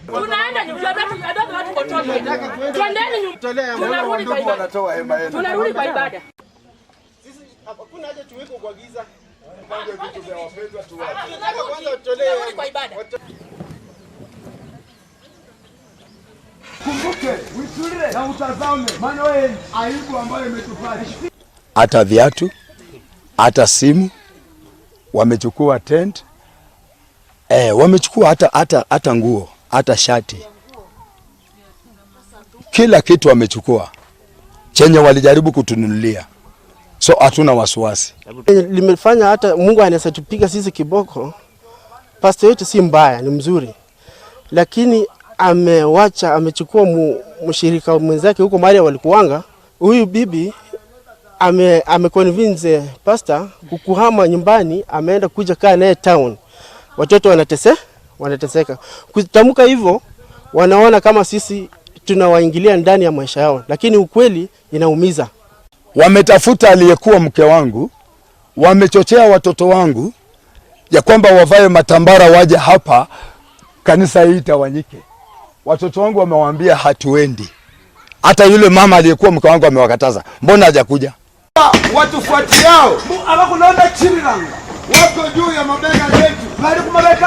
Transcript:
Tunaenda nyumbani, I don't want to control here. Twendeni nyumbani. Tunarudi kwa ibada. Wanatoa hema yenu. Tunarudi kwa ibada. Sisi hakuna haja tuweko kwa giza. Pange vitu vya wapendwa tuwache. Tunarudi kwa ibada. Kumbuke, uitulie na utazame, maana wewe aibu ambayo imetufanya. Hata viatu, hata simu wamechukua, tent, wamechukua hata nguo, hata shati, kila kitu wamechukua chenye walijaribu kutununulia, so hatuna wasiwasi. Limefanya hata Mungu anaweza tupiga sisi kiboko. Pastor yetu si mbaya, ni mzuri, lakini amewacha, amechukua mshirika mwenzake huko mahali walikuwanga. Huyu bibi ame convince pastor kukuhama nyumbani, ameenda kuja kaa naye town. Watoto wanateseka. Kutamka hivyo, wanaona kama sisi tunawaingilia ndani ya maisha yao, lakini ukweli inaumiza. Wametafuta aliyekuwa mke wangu, wamechochea watoto wangu ya kwamba wavae matambara waje hapa kanisa hii itawanyike. Watoto wangu wamewaambia hatuendi. Hata yule mama aliyekuwa mke wangu amewakataza, mbona hajakuja? Watufuatiao abakulonda chiriranga wako juu ya mabega yetu, bali kumabega.